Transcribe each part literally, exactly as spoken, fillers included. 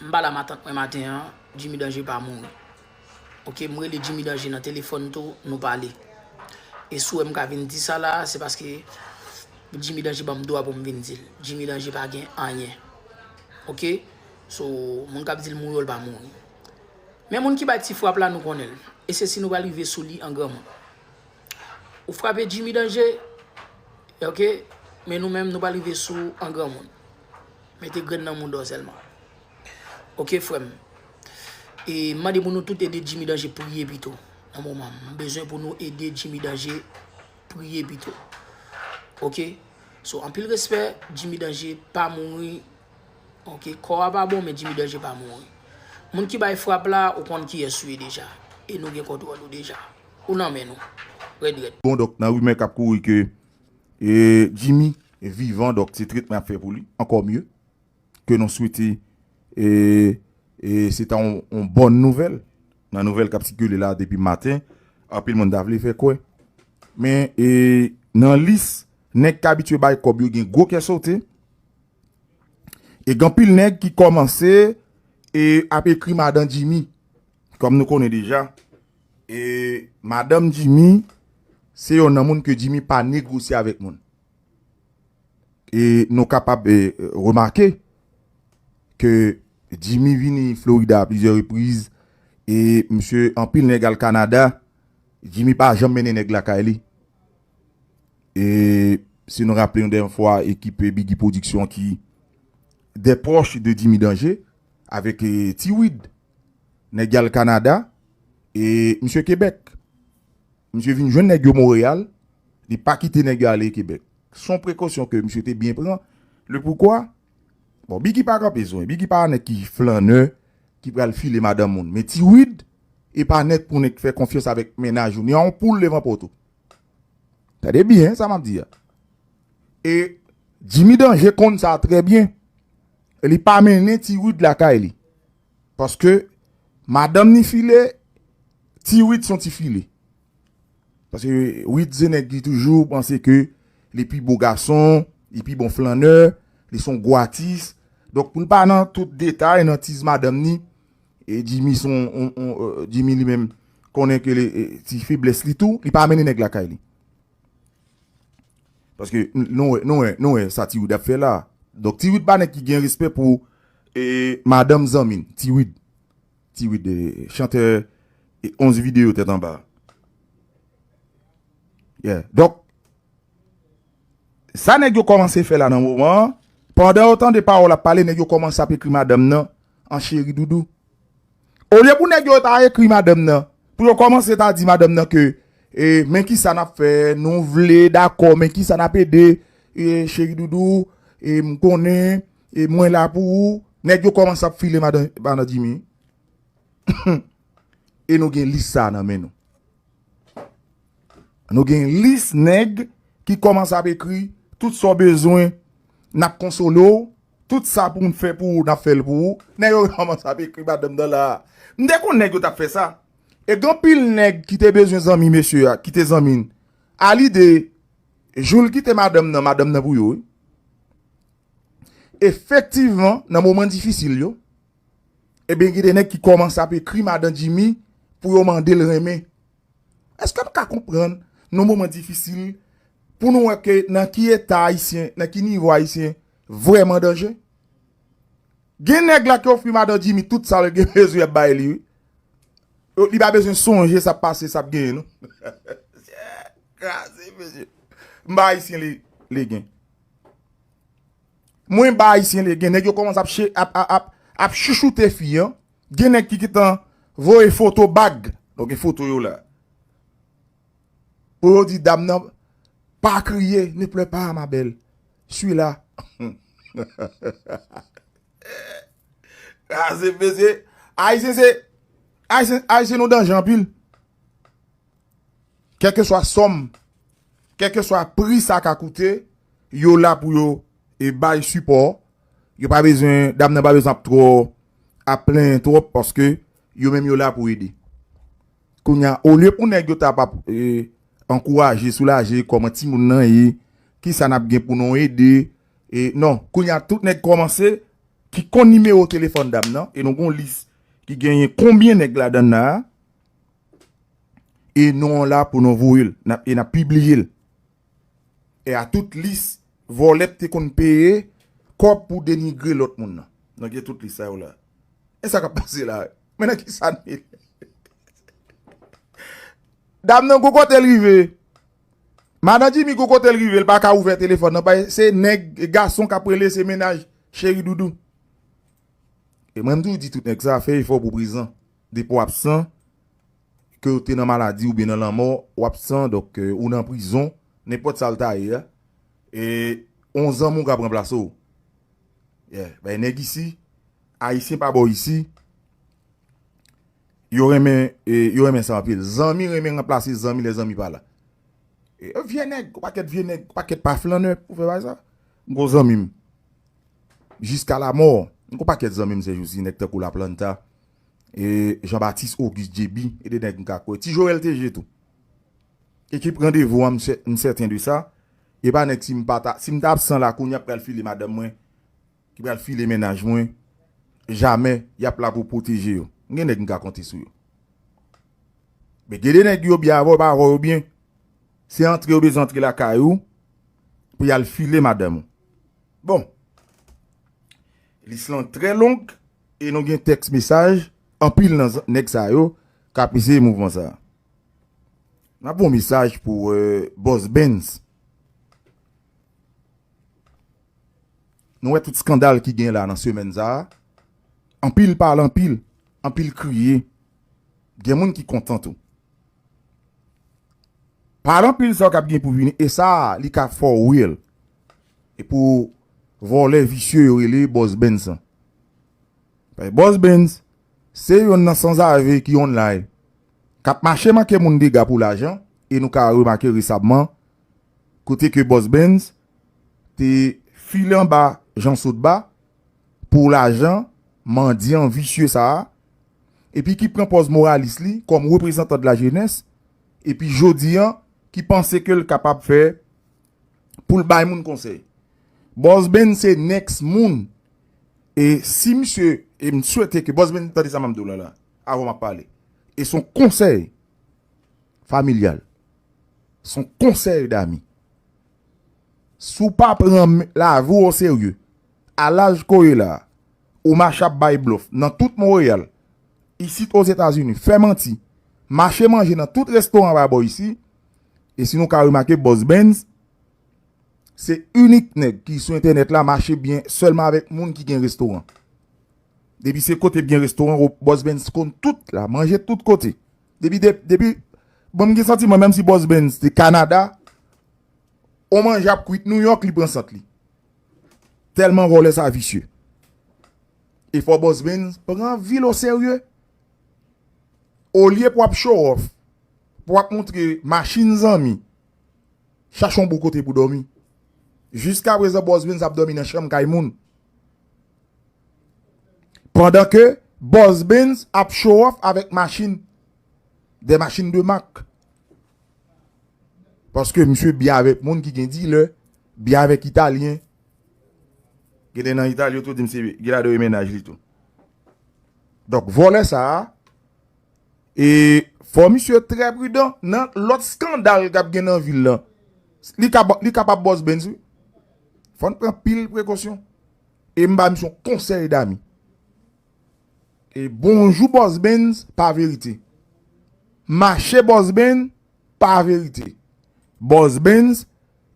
M pale a matant mwen maten an, Jimmy Danje pa mouri. Ok, m rele Jimmy Danje nan telefòn tou, nou pale. E si w wè m ka vin di sa la, se paske Jimmy Danje ban m dwa pou m vin di l. Jimmy Danje pa gen anyen. Ok? So, moun k ap di l mouri, l pa mouri. Men moun ki bay ti frap la, nou konnen l. E se si nou pral rive sou li an granmoun. Ou frape Jimmy Danje, ok? Men nou menm, nou pral rive sou an granmoun. Mete grenn nan mouda w sèlman. Ok, frè m. E m mande pou nou tout ede Jimmy Danje priye pito. Nan moman, m bezwen pou nou ede Jimmy Danje priye pito. Ok? So, anpil respè, Jimmy Danje pa mouri. Ok, kò a pa bon, men Jimmy Danje pa mouri. Moun ki bay frap la, ou konn kiyès ou ye deja. E nou gen kontwòl ou deja. Ou nan men nou. Rèd, rèd. Bon, donk, nan rimè k ap kouri ke e, Jimmy vivan, donk, se tretman y ap fè pou li, ankò mye. Ke nou swete e, e, se ta yon, yon bòn nouvèl. Nan nouvèl k ap sikile la depi maten, anpil moun ta vle fè kwè. Men e, nan lis nèg k abitye bay kòb yo, gen gwo kè sote. E gen anpil nèg ki kòmanse e, ap ekri madan Jimmy. Kòm nou konnen deja, e, madanm Jimmy se youn nan moun ke Jimmy pa negosye avèk moun. E nou kapab e, remake ke Jimmy vini Florida a plizyè repriz e misye anpil nèg al Kanada, Jimmy pa janm mennen nèg lakay li. E si nou raple yon dènye fwa, ekip Biggy Production ki de pwòch de Jimmy Danje avèk e, T-Wid. Nèg y al Kanada e misye Kebèk. Misye vin jwenn nèg yo Monreyal, li pa kite nèg yo ale Kebèk. Se yon prekosyon ke misye te byen pran. Le poukwa? Bon, Biggy pa kanpe sou, Biggy pa nèg ki flannè, ki pral file madanm moun. Men T-Wid, e pa nèg pou nèg fè konfyans avèk mennaj ou, ni a yon poul devan poto. Tande byen sa m ap di a. E Jimmy Danje konn sa trè byen. E li pa mennen T-Wid lakay li. Paske madanm ni file, T-Wid se yon ti file. Paske Wid se nèg ki toujou panse ke li pi bo gason, li pi bon flannè, li se yon gwo atis. Donk pou l pa nan tout detay, nan tiz madanm ni, e Jimmy se yon, yon, yon, e, Jimmy li menm konnen ke li, e, ti feblès li tou, li pa mennen nèg lakay li. Paske n-, nou wè, nou wè, nou wè sa T-Wid ap fè la. Donk T-Wid pa nèg ki gen respè pou e, madanm zanmi l, T-Wid. T-Wid, e, chantè e, onz videyo tèt anba. Yeah. Donk, sa nèg yo kòmanse fè la nan moman an, pandan yo tande pawòl ap pale, nèg yo kòmanse ap ekri madanm nan an cheri doudou. Olye pou nèg yo ta ekri madanm nan, pou yo kòmanse ta di madanm nan ke, e, men kisa n ap fè, nou vle, dakò, men kisa n ap ede, e, cheri doudou, e, m konnen, e, mwen la pou ou. Nèg yo kòmanse ap file madan, madan Jimmy. E nou gen lis sa nan men nou. Nou gen lis nèg ki kòmanse ap ekri tout sa w bezwen, n ap konsole w, tout sa pou n fè pou ou, n ap fè l pou ou. Nèg yo kòmanse ap ekri madanm nan la. M te konn nèg yo t ap fè sa. E gen anpil nèg ki te bezwen zanmi mesye a, ki te zanmi n. A lide, jou l kite madanm nan, madanm nan pou yo, wi. Efektivman, nan moman difisil yo, ebyen, gen de nèg ki kòmanse ap ekri madan Jimmy pou yo mande l renmen. Èske n ka konprann, nan moman difisil, pou nou wè ke nan ki eta Ayisyen, nan ki nivo Ayisyen vrèman danje? Gen nèg la ki ofri madan Jimmy tout sa l gen bezwen ap bay li, wi. Li pa bezwen sonje sa ap pase, sa ap genyen, non. Kraze, mesye. M ba Ayisyen le, le gen. Mwen ba Ayisyen le gen. Nèg yo kòmanse ap, che- ap, ap, ap, ap chouchoute fi an. Gen nèg ki gentan voye foto bag. Donk, gen foto yo la. Pou yo di dam nan, pa kriye, ne pleure pas, ma belle. Je suis là. Ah, se, mesye, Ayisyen se, Ayisyen, Ayisyen nou danje anpil. Kèlkeswa sòm, kèlkeswa pri sa ka koute, yo la pou yo e bay sipò. Yo pa bezwen, dam nan pa bezwen ap twò, ap plenyen twòp, paske yo menm yo la pou ede. Kounye a, olye pou nèg yo ta ap, e, ankouraje, soulaje kòman timoun nan ye, kisa n ap gen pou nou ede, e, non, kounye a, tout nèg kòmanse ki konn nimewo telefòn dam nan, e nou gon lis ki genyen konbyen nèg ladan nan a, e non an la pou nou voye l, n ap, e n ap pibliye l. E a tout lis vòlè te konn peye kòb pou denigre lòt moun nan. Nou gen tout lis sa yo la. E sa k ap pase la? Men nan ki sa n ye? Dam nan gon kote l rive. Madan Jimmy gon kote l rive, l pa ka ouvè telefòn nan. Pa, se nèg, gason k ap rele, se mennaj cheri doudou. E mwen, m toujou di tout nèg sa, fè efò pou prezan. Depi w absan, ke w te nan maladi oubyen nan lanmò, w absan, donk, euh, ou nan prizon, nenpòt sa l ta ye a, e yon zanmi w k ap ranplase w. Yeah, bay nèg isi, Ayisyen pa bò isi, yo renmen, e, yo renmen sa anpil. Zanmi renmen ranplase zanmi lè zanmi pa la. E, vye nèg, yon pakèt vye nèg, yon pakèt pa flannè pou fè bagay sa. M gon zanmi m. Jiska lamò. M gon pakèt zanmi m se jousi, nèg tankou Laplanta, e Jean Baptiste Auguste J B, e de nèg m ka kwè. Ti Joel T G tou. E ki pran devou an, m sè-, m sèten de sa. E pa nèg si m pa ta, si m ta absan la kounye a pral file madanm mwen, ki pral file mennaj mwen, jamè, y ap la pou pwoteje yo. M gen nèg m ka konte sou yo. Men gen de nèg yo byen avè w, pa avè w yo byen. Se antre yo bezwen antre lakay ou pou y al file madanm ou. Bon. Lis lan trè long e nou gen tèks mesaj anpil nan z-, nèg sa yo k ap eseye mouvman sa. N ap yon mesaj pou, euh, Bòs Benz. Nou wè tout eskandal ki gen la nan semèn sa a. Anpil pale anpil, anpil kriye. Gen moun ki kontan tou. Pale anpil sa w k ap gen pou vini, e sa a, li ka fè w real. E pou vòlè visye yo rele Bòs Benz lan. Paske Bòs Benz, se yonn nan sanzave ki online, k ap mache manke moun dega pou lajan, e nou ka remake resamman, kote ke Bòs Benz te file anba Jan Sotba pou lajan mandyan visye sa a, epi ki pran pòz moralis li kòm reprezantan de la jenès, epi jodi an, ki panse ke l kapab fè pou l bay moun konsèy. Bòs Benz se next moun. E si misye, e m swete ke Bòs Benz tande sa m ap di w la la, avan m ap pale. E se yon konsèy familyal. Se yon konsèy dami. Si w pa pran m-, lavi w oserye, a laj ke w ye la, ou mache ap bay blòf nan tout Monreyal, isit Ozetazini, fè manti, mache manje nan tout restoran pa bò isi, e si nou ka remake Bòs Benz, se inik nèg ki sou entènèt la mache byen sèlman avèk moun ki gen restoran. Depi se kote gen restoran, Bòs Benz konn tout la, manje tout kote. Depi, de-, depi, bon, m gen santiman, menm si Bòs Benz te Kanada, on manje ap kwit Nouyòk, li pran sant li. Tèlman vòlè sa visye. E fò Bòs Benz pran vi l oserye. Olye pou w ap show off, pou w ap montre machin zanmi, chache yon bon kote pou dòmi. Jiskaprezan, Bòs Benz ap dòmi nan chanm kay moun. Pandan ke Bòs Benz ap show off avèk machin, de machin de mak. Paske misye byen avèk moun ki gen dilè, byen avèk Italyen. Gen de nan Italyen, yo tou di m se Gilado e mennaj li tou. Donk, vòlè sa a, e fò misye trè pridan nan lòt eskandal k ap gen nan vil lan. Li ka, li kapab Bòs Benz, wi. Fò n pran pil prekosyon. E m ba misye yon konsèy dami. E bonjou Bòs Benz pa verite. Mache Bòs Benz pa verite. Bòs Benz,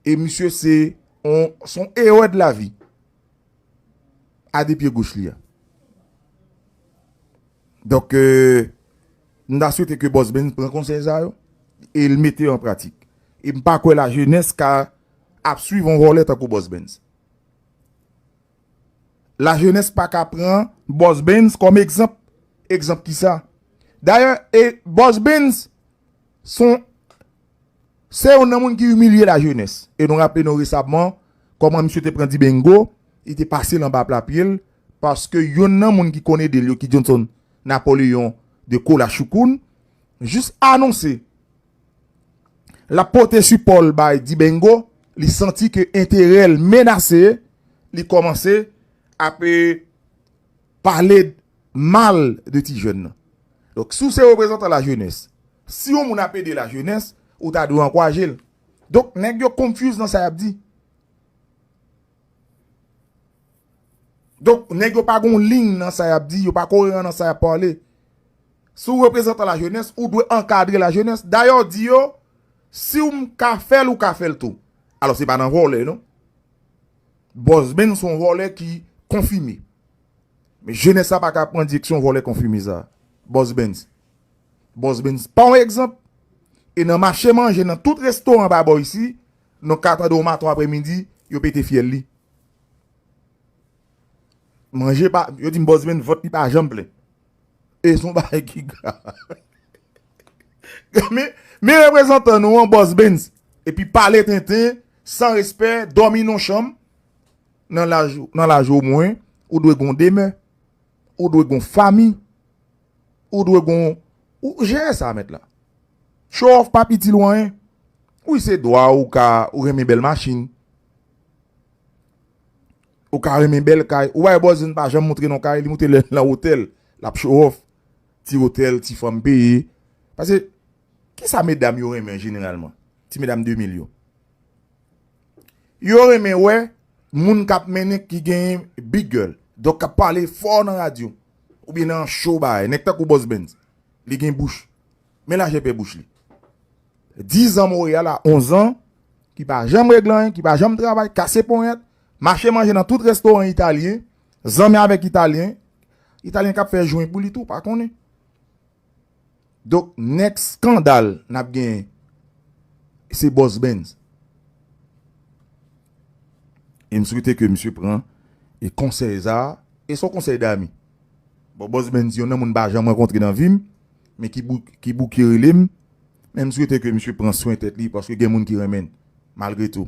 e misye se on, se on erè de lavi. A de pye goch li a. Donk, euh, m ta swete ke Bòs Benz pran konsèy sa yo e l mete yo an pratik. E m pa kwè lajenès ka ap swiv on vòlè tankou Bòs Benz. Lajenès pa ka pran Bòs Benz kòm egzanp. Egzanp kisa? Dayè, e Bòs Benz se yon, se youn nan moun ki imilye lajenès. E nou raple nou resamman kòman misye te pran Dibengo, li te pase l anba pla pye l, paske youn nan moun ki konn ede l yo, ki Johnson Napoléon de Kolachoukoun, jis anonse l ap pote sipò l bay Dibengo, li santi ke enterè l menase, li kòmanse ap, e, pale mal de ti jèn nan. Donk, si w se reprezantan lajenès, si yon moun ap ede lajenès, ou ta dwe ankouraje l. Donk, nèg yo confuse nan sa y ap di. Donk, nèg yo pa gon liy nan sa y ap di, yo pa koeran nan sa y ap pale. Si w reprezantan lajenès, ou dwe ankadre lajenès. Dayè, di yo, si w ka fè l, ou ka fè l tou. Alò, se pa nan vòlè, non. Bòs Benz se yon vòlè ki konfime. Men jenès la pa ka pran direksyon vòlè konfime sa. Bòs Benz. Bòs Benz pa yon egzanp. E nan mache manje, nan tout restoran anba bò isi, nou ka tande yon maton aprèmidi, yo pete fyèl li. Manje pa, yo di m Bòs Benz vant li pa janm plen. E se yon bagay ki grav. Men, men reprezantan nou an, Bòs Benz. Epi pale tenten, san respè, dòmi nan yon chanm, nan laj, nan laj omwen, ou dwe gon demè, ou dwe gon fanmi, ou dwe gon, ou jere sa, mèt la. Show off pa piti lwen. Wi, se dwa ou ka, ou renmen bèl machin. Ou ka renmen bèl kay. Ou wè Bòs Benz pa janm montre non kay, li montre lè l nan otèl. L ap show off. Ti otèl, ti fanm peye. Paske, kisa medam yo renmen jeneralman? Ti medam de mil yo. Yo renmen wè moun k ap mennen ki genyen big girl. Donk, k ap pale fò nan radyo. Oubyen nan show bagay. Nèg tankou Bòs Benz. Li gen bouch. Men lajè pè bouch li. Diz an Montréal a onz an, ki pa janm regle anyen, ki pa janm travay, kase ponyèt, mache manje nan tout restoran italyen, zanmi avèk italyen, italyen k ap fè jwen pou li tou, pa konnen. Donk, next skandal n ap genyen, se Bòs Benz. E m swete ke misye pran e konsèy sa a, e se yon konsèy dami. Bon, Bòs Benz se youn nan moun m pa janm rankontre nan vi m, men ki bou-, ki bouke rele m, men m swete ke misye pran swen tèt li, paske gen moun ki renmen l, malgre tou.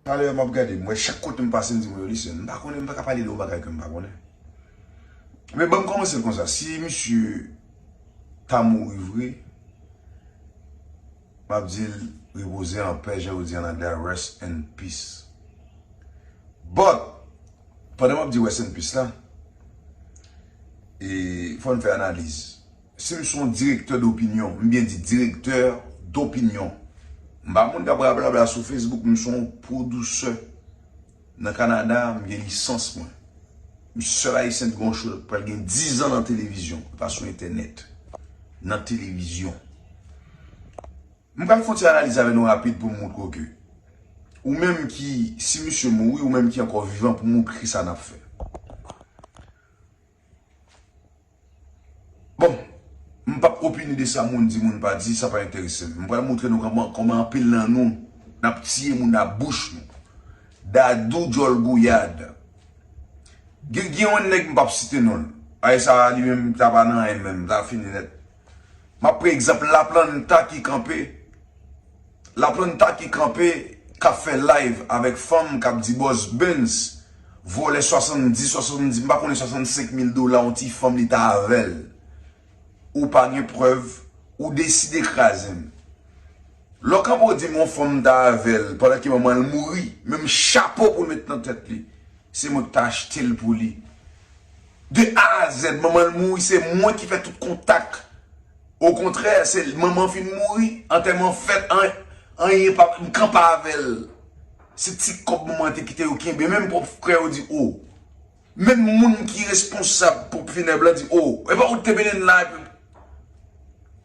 Talè m ap gade, m wè chak kote m pase, m di mwen, yo, listen, m pa konnen, m pa ka pale de yon bagay ke m pa konnen. Men ban m kòmanse l konsa, si misye ta mouri vre, m ap di l repoze an pè, jan yo di an anglè, rest in peace. But, pandan m ap di rest in peace la, e, fò n fè analiz. Si m se yon direktè dopinyon, m byen di direktè dopinyon, m pa moun k ap rablabla sou Facebook, m se yon pwodisè nan Kanada, m gen lisans mwen. M sèl ayisyen ki gon show k pral gen diz an nan televizyon, e pa sou entènèt. Nan televizyon. M pral fè yon ti analiz avè nou rapid pou m montre w ke ou menm ki, si misye mouri, ou menm ki ankò vivan pou montre sa n ap fè. Bon, m p ap opine de sa moun di, moun pa di, sa pa enterese m. M pral montre nou kòman, kòman anpil nan nou, n ap tiye moun ak bouch nou. Dadou djòl gouyad. Gen, gen yon nèg m p ap site non l. Ay sa li menm, ta pa nan anyen menm, ta fini nèt. M ap pran egzanp Laplanta ki kanpe. Laplanta ki kanpe, k ap fè live avèk fanm k ap di Bòs Benz vòlè swasanndis, swasanndis, m pa konnen swasannsenk mil dola yon ti fanm li ta avè l. Ou pa gen prèv, ou deside kraze m. Lè w kanpe w di m yon fanm ta avè l pandan ke manman l mouri, men m chapo pou l met nan tèt li. Se mwen ki ta achte l pou li. De A a Z, manman l mouri, se mwen ki fè tout kontak. Okontrè, se manman fin mouri, antèman fèt, an-, anyen pa, m kanpe avè l. Se ti kòb manman te kite yo kenbe, menm pwòp frè yo di, o. Menm moun ki responsab ponp finèb la di, o, e pa ou te mennen l la, epi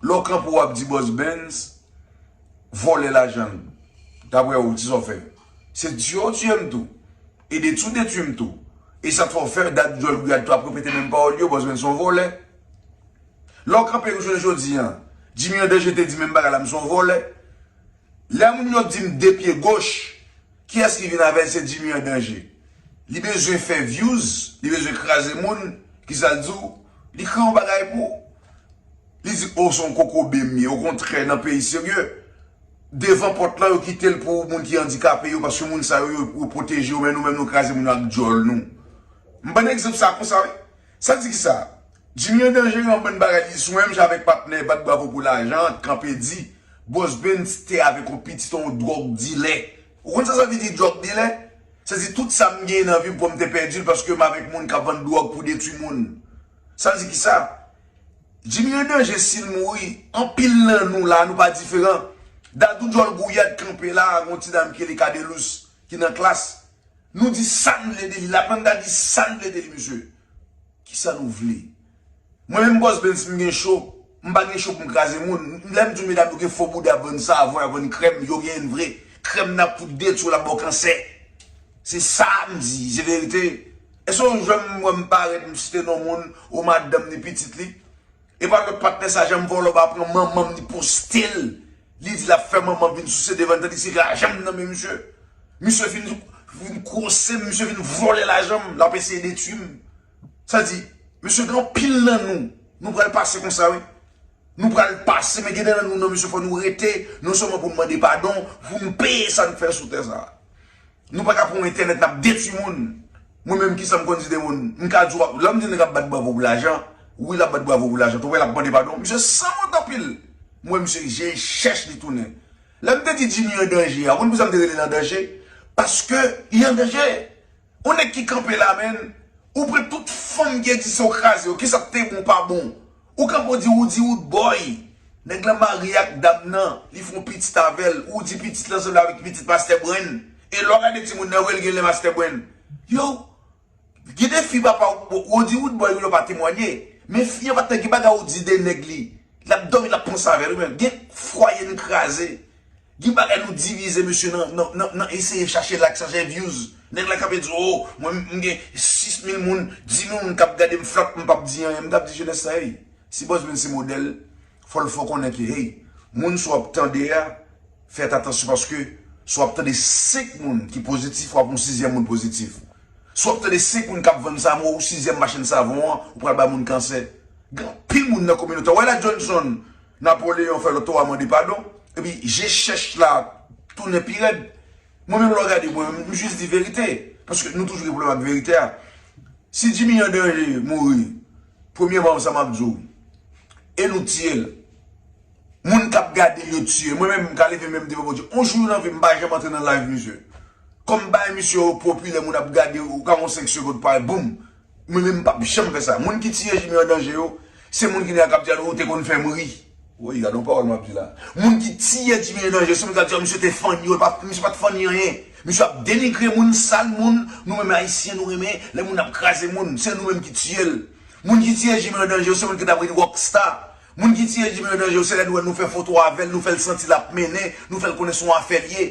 lè w kanpe w ap di Bòs Benz vòlè lajan l. Daprè ou, kisa w fè? Se tiye w tiye m tou. E detwi w detwi m tou. E sa k fè w fè dat djòl gouyad tou ap repete menm pawòl yo, Bòs Benz se yon vòlè. Lè w kanpe jounen jodi a, Jimmy an danje te di menm bagay la, m se yon vòlè. Lè moun yo ap di m de pye goch, kiyès ki vin avè l? Se Jimmy an danje. Li bezwen fè views, li bezwen kraze moun, kisa l di w? Li kreye yon bagay pou ou. Li di, o, se yon kokobe m ye. Okontrè, nan peyi serye, devan pòt lan, yo kite l pou moun ki andikape yo, paske moun sa yo, yo, yo pwoteje yo, men nou menm, nou kraze moun yo ak djòl nou. M ban egzanp sa konsa, wi. Sa di kisa? Jimmy an danje gen yon bann bagay li sou menm jan avèk patnè bat bravo pou lajan, kanpe di, Bòs Benz te avèk yon pitit yon dwòg dilè. Ou konn sa sa vle di dwòg dilè? Sa di tout sa m genyen nan vi m, pou m te pèdi l paske m avèk moun k ap vann dwòg pou detwi moun. Sa di ki sa? Jimmy an danje, si l mouri, anpil nan nou la, nou pa diferan. Dadou Djòl Gouyad kanpe la, gon ti dam ki rele Cadelus, ki nan klas. Nou di sa n vle de li, Laplanta di sa n vle de li, mesye. Kisa nou vle? Mwen menm Boss Benz, m gen cho. M pa gen cho pou m kraze moun. Lè m di w medam yo gen fo bouda, ap vann savon, ap vann krèm, yo gen vre. Krèm nan ap fout detwi w, l ap ba w kansè. Se sa m di, se verite. Èske w janm wè m parèt, m site non moun, ou madanm ni pitit li? E pa lòt patnè sa, janm vòlò, pa pran manman m ni poste l. Li di l ap fè manman vin souse devan l, tandis se lajan m nan men misye. Misye vin, vin kose m, misye vin vòlè lajan m, l ap eseye detwi m. Sa di, mesye, gen anpil nan nou, nou pral pase konsa, wi. Nou pral pase, men gen de nan nou, non, mesye, fò nou rete, non sèlman pou n mande padon, pou n peye sa n fè sou tè sa a. Nou pa ka pran entènèt, n ap detwi moun. Mwen menm, kisa m konn di de moun? M ka di w, lè m di nèg ap bat bravo pou lajan, wi, l ap bat bravo pou lajan. Tou wè, l ap mande padon. Misye sanwont anpil. Mwen, misye, je chèch li tounen. Lè m te di Jimmy an danje a, ou konn poukisa m te rele l an danje? Paske li an danje. Yon nèg ki kanpe la, menn, ou pran tout fanm ki egziste, ou kraze yo, kisa k te bon, pa bon. Ou kanpe, ou di, ou di, ou di, boy. Nèg la marye ak dam nan, li fè yon pitit avè l, ou di pitit lan sanble avèk pitit Pastè Brenn. E lè w gade timoun nan, ou wè l gen lè Pastè Brenn. Yo, gen de fi papa, ou, ou di, ou di, boy, ou yo pa temwanye. Men fi an pa t gen bagay ou di de nèg li. L ap dòmi, l ap panse avè l, ou menm. Gen fwaye n kraze. Gen bagay nou divize, mesye, nan, nan, nan, nan eseye chache like, chache views. Nèg la kanpe di, oh, mwen, m gen sis mil moun, dis mil moun k ap gade m flòt, m p ap di anyen. M t ap di jenès sa, hey, si Boss Benz se modèl, fò l fè w konnen ke, hey, moun sa w ap tande a, fè atansyon, paske si w ap tande senk moun ki pozitif, w ap yon sizyèm moun pozitif. Si w ap tande senk moun k ap vann savon, ou sizyèm machann savon an, ou pral bay moun kansè. Gen anpil moun nan kominote. Wè la Johnson, Napoleon fè lòt twa mande padon. Epi je chèch la tounen pi rèd. Mwen menm lè w gade mwen, m jis di verite. Paske nou toujou gen pwoblèm ak verite a. Si Jimmy an danje mouri, premyèman sa m ap di w, e nou tiye l. Moun k ap gade l yo tiye l. Mwen menm m ka leve menm devan Bondye. On jou nan vi m pa janm antre nan live misye. Kòm bay misye yo popilè, moun ap gade, ou ka wè yon senk segonn parèt, boum. Mwen menm m p ap janm fè sa. Moun ki tiye Jimmy an danje yo, se moun ki nan kap di, ou te konn fè m ri. Woy, gade yon pawòl m ap di la. Moun ki tiye Jimmy an danje yo, se moun k ap di, misye te funny, yo, misye pa t funny anyen. Misye ap denigre moun, sal moun, nou menm Ayisyen nou renmen lè moun ap kraze moun, se nou menm ki tiye l. Moun ki tiye Jimmy an danje yo, se moun ki t ap ri rockstar. Moun ki tiye Jimmy an danje yo, se lè nou wè nou fè foto avè l, nou fè l santi l ap mennen, nou fè l konnen se yon afè l ye.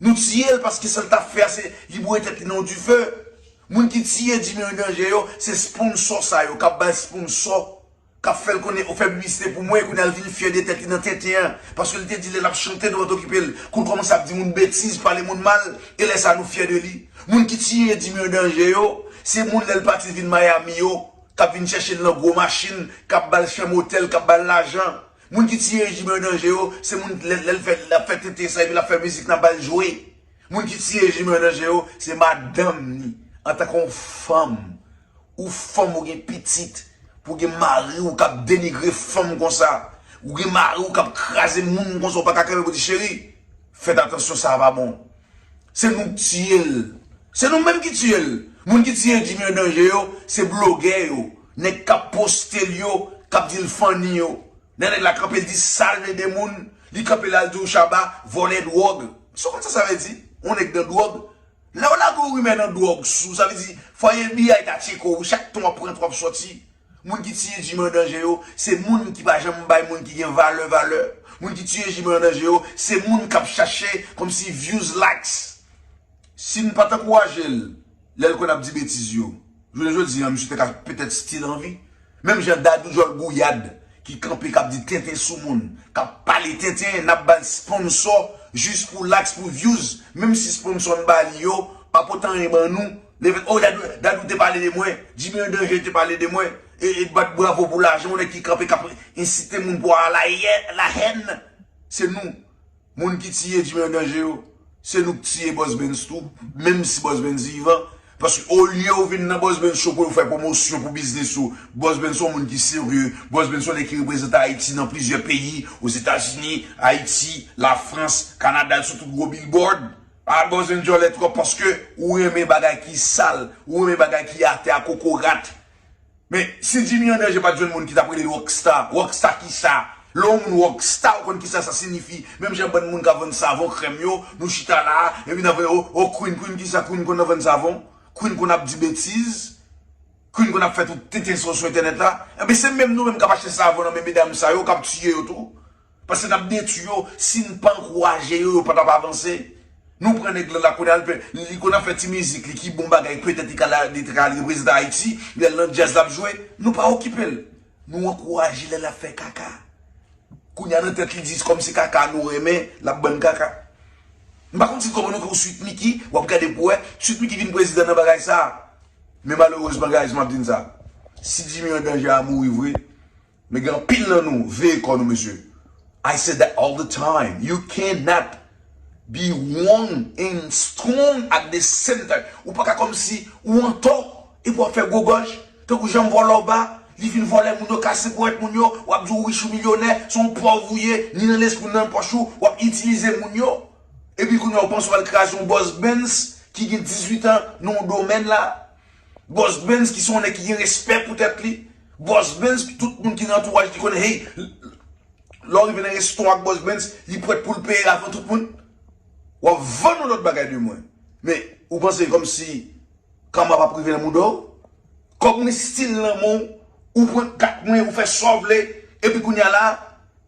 Nou tiye l paske sa l t ap fè a se li bouye tèt li nan yon dife. Moun ki tiye Jimmy an danje yo, se sponsò sa yo, k ap ba l sponsò, k ap fè l konnen, ou fè piblisite pou mwen, kounye a l vin fyè de tèt li nan tenten an. Paske l te di lè l ap chante, nou pa t okipe l. Kou l kòmanse ap di moun betiz, pale moun mal, e lè sa a nou fyè de li. Moun ki tiye Jimmy an danje yo, se moun lè l pati vin Miami yo, k ap vin chèche l nan gwo machin, k ap ba l chanm otèl, k ap ba l lajan. Moun ki tiye Jimmy an danje yo, se moun lè, lè l fè, l ap fè tenten sa, epi l ap fè mizik nan bal jwe. Moun ki tiye Jimmy an danje yo, se madanm ni. Antanke yon fanm, ou fanm, ou gen pitit, pou gen mari w k ap denigre fanm konsa, ou gen mari w k ap kraze moun konsa, ou pa ka kanpe pou di, cheri, fèt atansyon, sa a pa bon. Se nou k tiye l. Se nou menm ki tiye l. Moun ki tiye Jimmy an danje yo, se blogè yo, nèg k ap poste l yo, k ap di l funny yo. Lè nèg la kanpe, l di sa l vle de moun, li kanpe la, l di w Shabba vòlè dwòg. Sa w konn sa sa vle di? Yon nèg nan dwòg. Lè w lage yon rimè nan dwòg sou, sa vle di fwaye biyay ta tcheke w, chak tan w ap rantre, w ap sòti. Moun ki tiye Jimmy an danje yo, se moun ki pa janm bay moun ki gen valè, valè. Moun ki tiye Jimmy an danje yo, se moun k ap chache kòmsi views, likes. Si n pa t ankouraje l, lè l konn ap di betiz yo, jounen jodi a, misye te ka petèt still an vi. Menm jan Dadou Djòl Gouyad, ki kanpe, k ap di tenten sou moun, k ap pale tenten, n ap ba l sponsò jis pou likes, pou views. Menm si sponsò n ba li yo, pa pote anyen ban nou. Lefèt, oh, Dadou, Dadou te pale de mwen, Jimmy an danje te pale de mwen, e, e bat bravo pou lajan, yon nèg ki kanpe, k ap ensite moun pou a la yè-, la hèn. Se nou. Moun ki tiye Jimmy an danje yo, se nou k tiye Boss Benz tou, menm si Boss Benz vivan. Paske olye ou vin nan Boss Benz Show pou ou fè pwomosyon pou biznis ou, Boss Benz se yon moun ki serye, Boss Benz se yon nèg ki reprezante Ayiti nan plizyè peyi, Ozetazini, Ayiti, Lafrans, Kanada, sou tout gwo billboard. Pa bezwen djòlè twòp paske ou renmen bagay ki sal, ou renmen bagay ki atè a kokorat. Men, si Jimmy Andanje pa t jwenn moun ki t ap rele l Rockstar, Rockstar kisa? Lè yon moun Rockstar, ou konn kisa sa siyifi? Menm jan bann moun k ap vann savon, krèm yo, nou chita la, epi n ap vann, oh, oh, Queen, Queen kisa? Queen konn vann savon? Queen konn ap di betiz? Queen konn ap fè tout tenten sou, sou entènèt la? Enben, se menm nou menm k ap achte savon nan men medam sa yo, k ap tiye yo tou. Paske n ap detwi yo, si n pa ankouraje yo, yo pa t ap avanse. Nou pran nèg lan la kounye a, li konn ap fè ti mizik li ki bon bagay, petèt li ka al, li te ka al reprezante Ayiti, lè l nan djaz l ap jwe, nou pa okipe l. Nou ankouraje lè l ap fè kaka. Kounye a nan tèt li di kòm se kaka nou renmen, l ap ban n kaka. M pa konn si l konprann ou ke Sweet Micky, w ap gade pou wè, Sweet Micky vin prezidan nan bagay sa. Men malerezman, guys, m ap di n sa. Si Jimmy Andanje a mouri vre, men gen anpil nan nou, veye kò nou, mesye. I said that all the time. You cannot be wrong and strong at the same time. Ou pa ka kòmsi ou antò epi w ap fè gwo gòj. Tankou jan vòlò ba, li fin vòlè moun yo, kase ponyèt moun yo, w ap di w rich ou milyonè, se yon pòv ou ye, ni nan lespri w, ni nan pòch ou, w ap itilize moun yo. Epi kounye a w panse w al kraze yon Boss Benz ki gen dizuit an nan yon domèn la. Boss Benz ki se yon nèg ki gen respè pou tèt li. Boss Benz, tout moun ki nan antouraj li konnen, hey, lè w rive nan restoran ak Boss Benz, li prèt pou l peye avan tout moun. W ap vann yon lòt bagay de mwen. Men, ou panse kòmsi kama p ap rive nan mouda w? Kòb mwen still nan men w, ou pran kat mwen, ou fè sa w vle, epi kounye a la,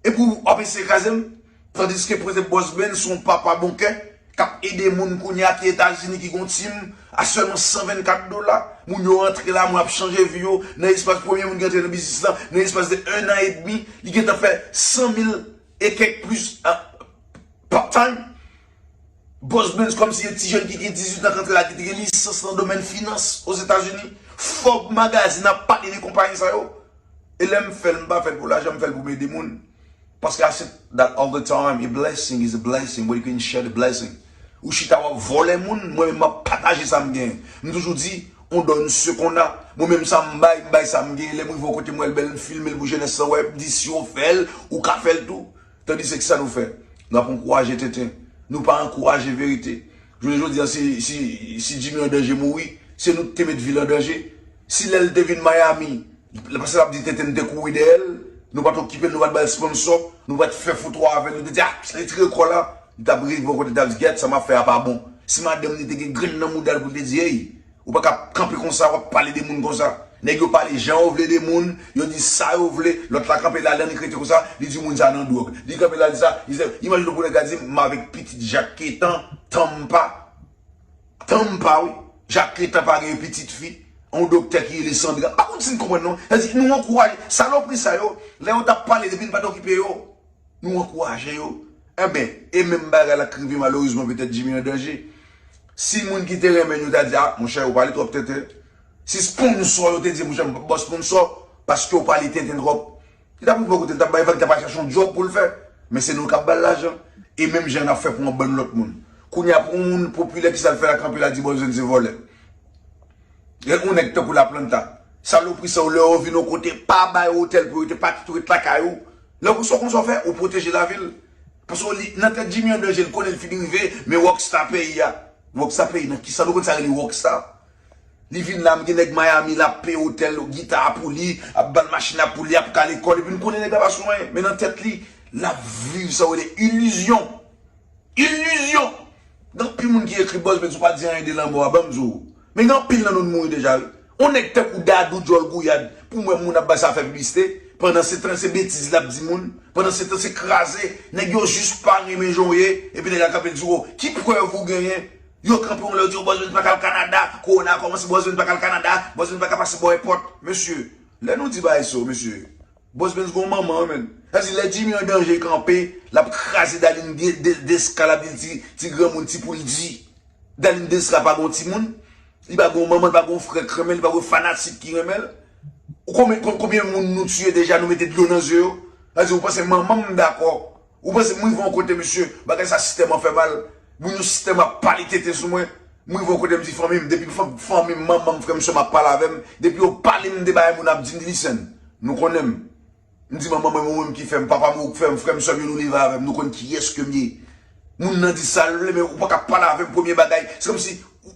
epi w ap eseye kraze m? Tandiske, pa egzanp, Boss Benz se yon papa bon kè, k ap ede moun kounye a ki Etazini, ki gon tim a sèlman san vennkat dola. Moun yo rantre la, moun ap chanje vi yo. Nan espas, premye moun ki rantre nan biznis lan, nan espas de un an et demi, li gentan fè san mil e kèk plis, ah, part time. Boss Benz kòmsi yon ti jèn ki gen dizuit an k antre la, ki te gen lisans nan domèn finans Ozetazini. Forbes Magazine ap pale de konpayi sa yo. E lè m fè l, m pa fè l pou lajan, m fè l pou m ede moun. Paske I said that all the time, a blessing is a blessing, but you can share the blessing. Ou chita w ap vòlè moun, mwen menm m ap pataje sa m gen. M toujou di, on donne ce qu'on a. Mwen menm sa m bay, m bay sa m gen. Lè m rive yon kote m wè l bèl, m filme l pou jenès lan wè, m di si w fè l, ou ka fè l tou. Tandiske sa nou fè? Nou ap ankouraje tenten. Nou pa ankouraje verite. Jounen jodi a, si, si, si Jimmy an danje mouri, se nou ki te met vi l an danje. Si lè l te vin Miami, paske l ap di tenten te kouri dèyè l, nou pa t okipe l, nou pa t ba l sponsò, nou pa t fè foto avè l, nou te di, ah, retire kò la. Li t ap rive yon kote, li t ap di, gèt, sa m ap fè a pa bon. Si madanm li te gen grenn nan mouda l pou l te di, hey, ou pa ka kanpe konsa, w ap pale de moun konsa. Nèg yo pale jan yo vle de moun, yo di sa yo vle, lòt la kanpe la, li annik rete konsa, li di moun sa nan dwòg. Li kanpe la, li di sa, li se, imajine w pou nèg la di, m avèk pitit Jak Ketan, Tampa, Tampa, wi. Jak Ketan pa gen pitit fi, yon doktè ki rele Sandra. M pa konn si n konprann non. Sa di, nou ankouraje, salopri sa yo, lè yo t ap pale, depi n pa t okipe yo, nou ankouraje yo. Enben, e menm bagay la k rive malerezman petèt Jimmy an danje. Si moun ki te renmen yo ta di, ah, monchè, ou pale twòp tenten. Si sponsò yo te di, monchè, m p ap ba w sponsò, paske w pale tenten twòp. Li t ap rive yon kote, li t ap bay vag, li t ap al chache yon djòb pou l fè. Men se nou k ap ba l lajan. E menm jan n ap fè pou yon bann lòt moun. Kounye a, pou yon moun popilè, kisa l fè la, kanpe la, di Boss Benz se vòlè. Gen yon nèg tankou Laplanta. Salopri sa yo, lè yo vin yon kote, pa ba yo otèl pou yo rete, pa kite yo ret lakay ou. Lè w konsa, konsa w fè, ou pwoteje lavi l. Paske li, nan tèt Jimmy an danje, li konnen l fin rive, men rockstar peyi a. Rockstar peyi nan kisa? Nou konn sa rele rockstar? Li vin la, m gen nèg Miami, l ap peye otèl, gita a pou li, ap ba l machin la pou li, ap kale kò l, epi n konnen nèg la pa sou anyen. Men nan tèt li, l ap viv sa yo rele ilizyon. Ilizyon! Gen anpil moun ki ekri Boss Benz, ou pa di anyen de lanmò a, ban m di w. Men gen anpil nan nou t mouri deja, wi. On nèg tankou Dadou, Djòl Gouyad, pou m wè moun ap ba sa fè piblisite, pandan se tan, se betiz l ap di moun, pandan se tan, se kraze, nèg yo jis pa renmen jan w ye, epi nèg la kanpe l di w, ki prèv ou genyen? Yo kanpe yon lè yo di, oh, Boss Benz pa ka al Kanada, kowona a kòmanse, Boss Benz pa ka al Kanada, Boss Benz pa ka pase bò èpòt. Mesye, lè nou di bagay sa yo, mesye, Boss Benz gon manman, wi, menn. Sa di, lè Jimmy an danje kanpe, l ap kraze Darline De-, De-, Desca, l ap di l ti, ti granmoun, ti poul di. Darline Desca pa gon timoun. Li pa gon manman, li pa gon frè k renmen l, li pa gon fanatik ki renmen l. Ou konbyen, kon-, konbyen moun nou tiye deja, nou mete dlo nan zye yo? Sa di, ou panse manman m dakò? Ou panse m rive yon kote, mesye, bagay sa sistèm an fè mal. Moun yo sistèm ap pale tenten sou mwen. M rive yon kote, m di fanmi m, depi fanm-, fanmi m, manman m, frè m, sè m ap pale avè m, depi yo pale m de bagay moun ap di m, di listen, nou konnen m. M di manman m, ou menm ki fè m, papa m, ou k fè m, frè m, sè m yo, nou leve avè m, nou konn kiyès ke m ye. Moun nan di sa l vle, men ou pa ka pale avè m premye bagay. Se kòmsi ou,